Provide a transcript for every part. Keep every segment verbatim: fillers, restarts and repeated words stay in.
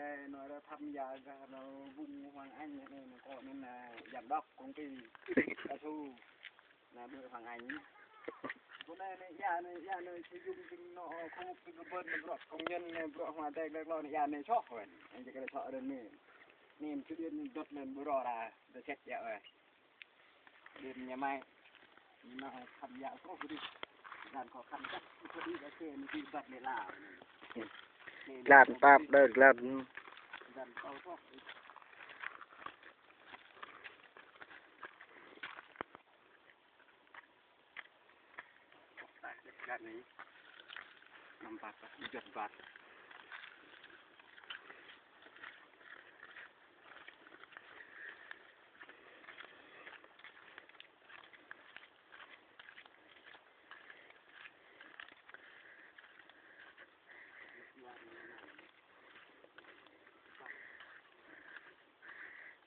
Ê, nói ra thăm nhà gà nó vùng Hoàng Anh này, nó có nên là giám đốc công ty cao su. Nă ƀơi Hoàng Anh. Pô anai anai, ia anai, ia anai, či yŭng či nô, khô pi kơ ƀơ̆n, bruă công nhân anai, bruă hmua tĕk lĕk lŏn, ia anai soh wen. Anai či kơ soh rơ̆n anai. Anai či điện đột lên ƀu rô ra, đơ sĕt ia wen. Điện nhà máy. Nă thăm nhà soh kơ đi. Gian khó khăn chắc, kơ đi, kơ đi, kơ đi bật lĕ la. Glan tap đơ glan. Gian khó soh. Gak nih. Nampak, jot bat.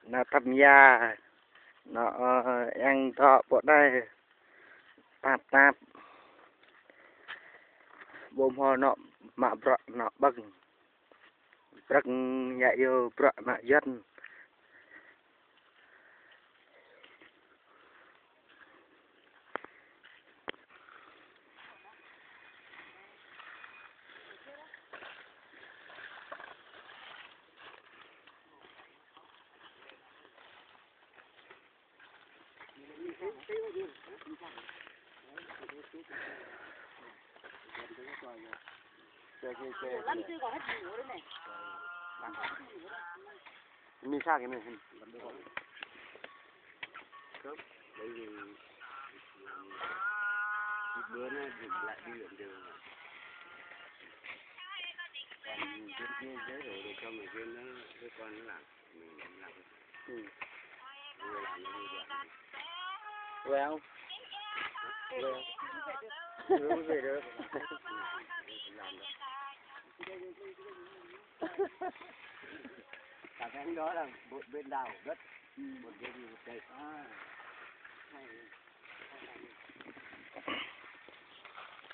Nă thăm ia, nă, ơ, yang thŏ pô đai, tap tap. Ƀu hmâo nă mă bruă nă ƀơ̆ng. Brơ̆k ia iâu bruă nă yơ̆n. Mình sao cái này? Không, bởi vì bữa nó lại đi lượm đường rồi. Còn trên kia giới thiệu được cho người kia nó, đứa con nó làm, mình làm. Ừ. Vừa làm nó vui vẻ. Well. Well. Không về được. Làm được. Cả cái đó là một bên đào đất, một bên một cây. À.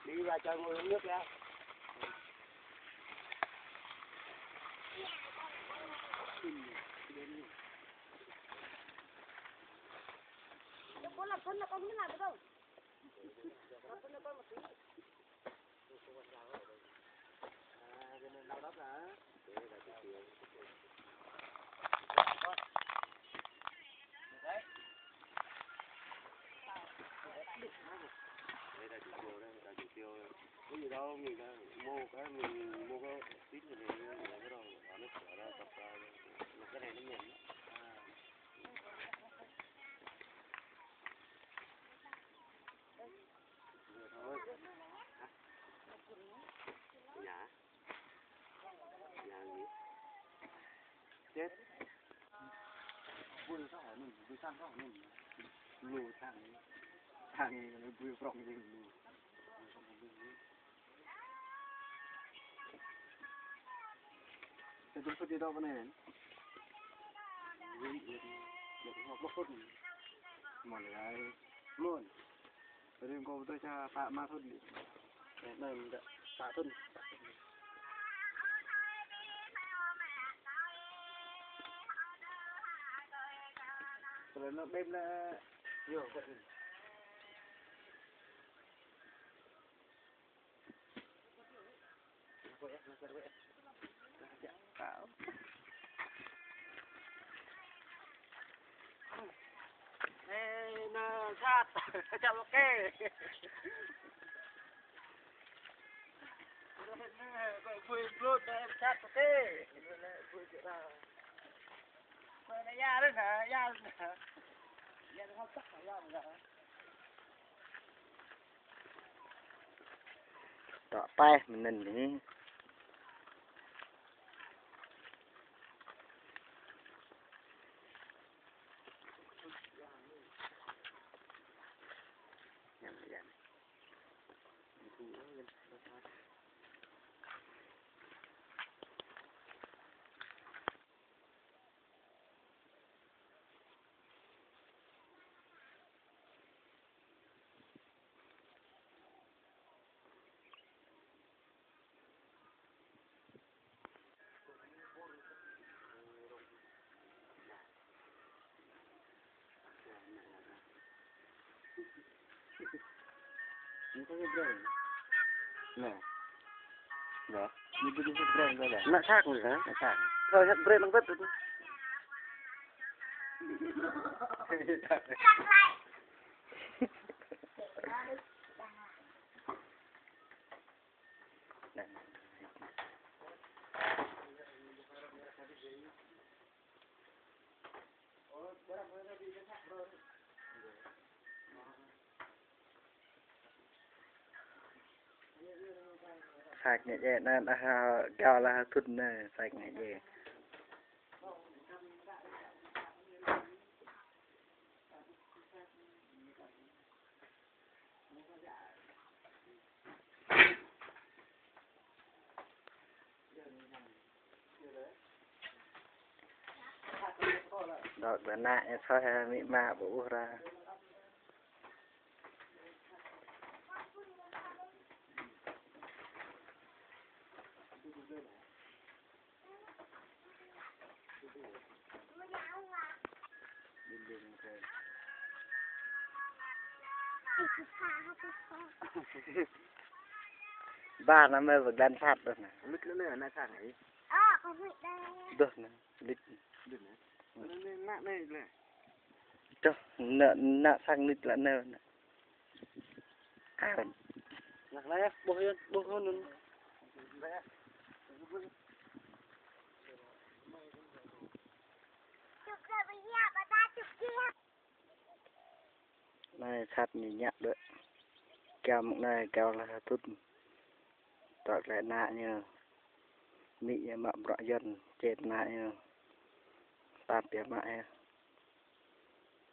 Đi vào cho ngồi uống nước nha. Con làm thân là con không biết làm được đâu. Làm thân là con một tí. Đây là chủ tiêu đây, là chủ tiêu. Có gì đâu, mình mua cái, mình mua cái tít rồi mình mua cái đó, nó sửa ra tập, à, cái này nó mềm lắm. À. Thôi. Nhà. Nhà gì? Chết. Vui sao hả mình, vui sao hả mình. Lu thằng, thằng vui prong gì lu. Tơdŭp sŭt đi dŏ pơ anai. Mơ̆n lai. Mơ̆n. Tơdŭp kâo pơtơ̆ sa pă ma thŭn đi. Anai mơ̆n dă pă thŭn. Tơlơi anŭn ƀĕm lĕ. Yơh, pă thŭn. Ê, nă sat, chăm ok. Bui blut, nă sat ok. Bui kita. Kue nă ya, nă ya, nă. Ya, nă tak ya, nă. Tŏ peh mơnĭn hĭ. Nè. Nè. Ñu ƀu djơ̆ brơi nè. Nă sat nè. Nă sat. Thôi, sat brơi năng ƀĕ. Sat ñu djai anŭn, ah, gao lah thŭn anai, sat ñu djai. Dŏ ƀơi ană ñu soh, amĭ ama ƀu ƀuh ră. Ba năm mơ ƀơi glan sat đôč nè. Lŭt lĕ nă, nă sat nè. Đôč nè, lŭt. Lŭt nè. Nă nă lĕ. Đôč, nă, nă sat lŭt lĕ nă. Arăng. Nă lĕ, ƀuh yơh, ƀuh yơh nun. Anai sat ñu ñă đôč. Gao mơ̆ng anai gao lah thŭn. Tŏ klĕ ană ñu. Amĭ ñu mă bruă yuăn, čet ană ñu. Tap biă mă ñu.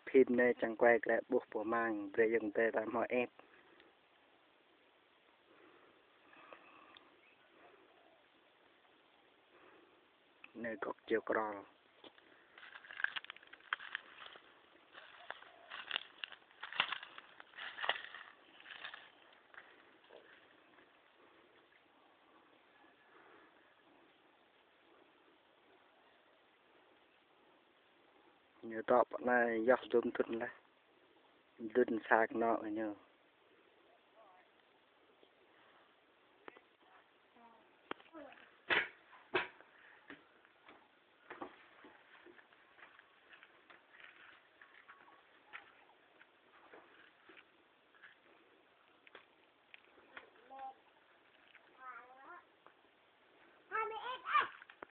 Phim anai čang kuai klĕ ƀuh pô mang, brơi yơ̆ng tơi tam hŏ ĕp. Anai gŏk čiu krol. Ñu tŏ pơ anai yơh dŭm thŭn laih. Dŭn sa kơnŏ ñu.